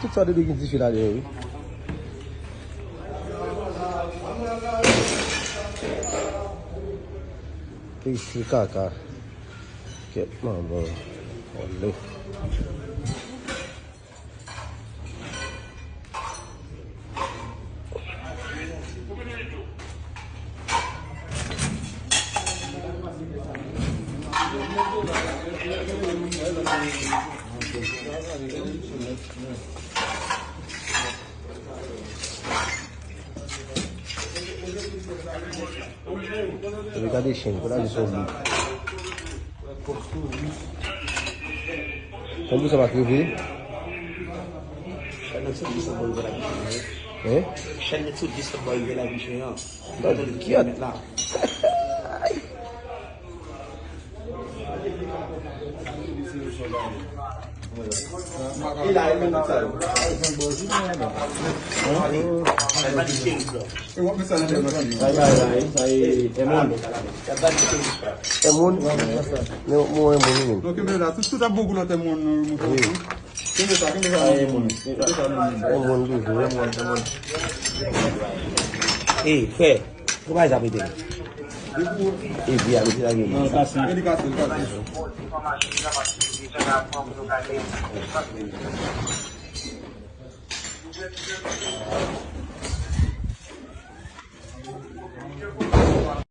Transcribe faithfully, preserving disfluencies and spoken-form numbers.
Tout sa depi gen dife ladan yo, wi. Pastry kaka. Kèt manman. Olé. Epi gade chen, pou l ale sou li. Konn pou sa pa t rive? Chèn nan sou dis bò rive la ki chen an. Hein? Chèn nan sou dis bò rive la ki chen an. Nan kyèt. Ay, ay, ay, sa e, e moun. E moun? Men, mwen, e moun, wi. Non, kenbe la. Tout, tout ap bon pou lòt e moun, non, wi. Kenbe sa, kenbe sa. Sa e moun. Kenbe sa, non, wi. E moun, toujou. E moun, e moun. Ey, frè. Ou pa sa pete. Epi a mete la gen. Non, sa se. Li kase, li kase.